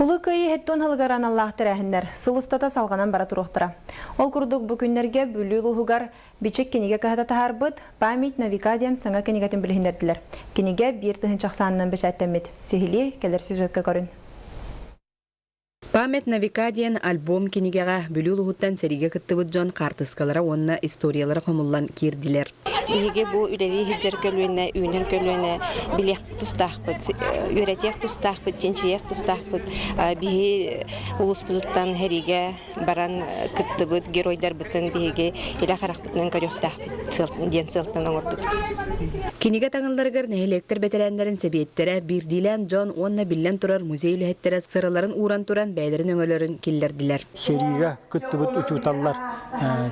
Улуу Кыайыы һэттуон һылыгар аналлаах тэрээһиннэр сыл устата салҕанан бара туруохтара. Ол курдук бу күннэргэ Бүлүү улууһугар Бичик кинигэ кыһата таһаарбыт «Память на века» диэн саҥа кинигэтин билиһиннэрдилэр. Кинигэ 1000 ахсаанынан бэчээттэммит. Сиһилии кэлэр сюжетка көрүн. «Память на века» диэн альбом кинигэҕэ Бүлүү улууһуттан сэриигэ кыттыбыт дьон хаартыскалара уонна историялара хомуллан киирдилэр. Биһиги бу үлэлии сылдьар көлүөнэ, үүнэр көлүөнэ билиэх тустаахпыт, үөрэтиэх тустаахпыт, чинчийиэх тустаахпыт. Биһи улууспутуттан сэриигэ баран кыттыбыт геройдарбытын биһиги илэ харахпытынан көрүөхтээхпит диэн сыалтан оҥордубут. Кинигэ таҥылларыгар нэһилиэктэр бэтэрээннэрин сэбиэттэрэ, биирдиилээн дьон уонна биллэн турар музей үлэһиттэрэ сыраларын ууран туран бэйэлэрин өҥөлөрүн киллэрдилэр. Сэриигэ кыттыбыт учууталлар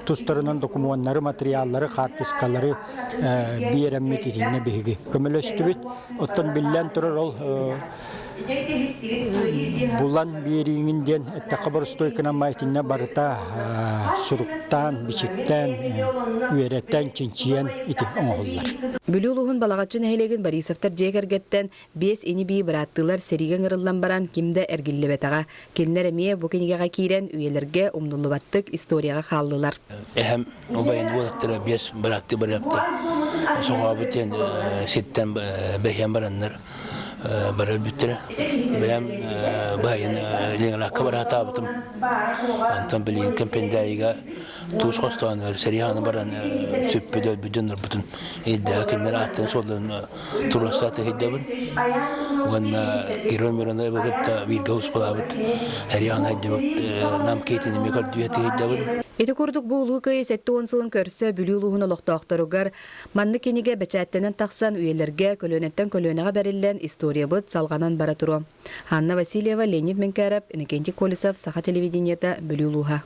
тустарынан докумуоннары, материаллары, хаартыскалары биэрэммит итиннэ биһиги көмөлөстүбүт. Оттон биллэн турар ол булан биэрииҥин диэн эттэххэ боростуой гынан итиннэ барыта суруктаан, бичиктээн, үөрэтэн, чинчийэн ити оҥоһуллар. Бүлүү улууһун Балаҕаччы нэһилиэгин Борисовтар дьиэ кэргэттэн биэс ини-бии бырааттыылар сэриигэ ыҥырыллан баран ким да эргиллибэтэҕэ. Кинилэр эмиэ бу кинигэҕэ киирэн үйэлэргэ умнуллубаттык историяҕа хааллылар. Эһэм убайын уолаттара биэс бырааттыы барыаптар соҕообут диэн сиртэн бэһиэн бараннар бара өлбүттэрэ. Бэйэм баайын Ленинградка бараатаабытым. Онтон билигин Кэмпэндээйигэ туус хостоон сэрии хааны баран сүппүт өлбүт дьоннорбутун ирдэһэ кинилэр ааттарын суолларын туруорса тыһыйдабын. Уонна Герой Мироновы кытта бииргэ успалаабыт Эриан Хайдыбыт Нам Кейтин эмиэ көрдүүһэ тыһыйдабын. Ити курдук бу Улуу Кыайыы 70 сылын көрсө Бүлүү улууһун олохтоохторугар маннык кинигэ бэчээттэнэн тахсан үйэлэргэ көлүөнэттэн көлүөнэҕэ бэриллэн историябыт салҕанан бара туруо. Анна Васильева, Леонид Менкяров, Иннокентий Колесов, Саха телевидениета, Бүлүү улууһа.